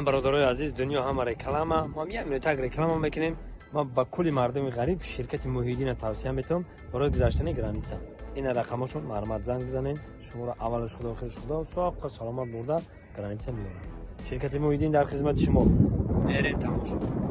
Мана, бародарои азиз, дунё ҳама реклама. Мо як минутак реклама мекунем. Ман ба кулли мардуми ғариб ширкати Муҳиддина тавсия метавам барои гузаштани граница. Ина рақамошон, марҳамат, занг бизанед. Шуморо аввалаш Худо, охираш Худо, соқ саломат бурда граница меорам. Ширкати Муҳиддин дар хизмати шумо. Мерем тамошо.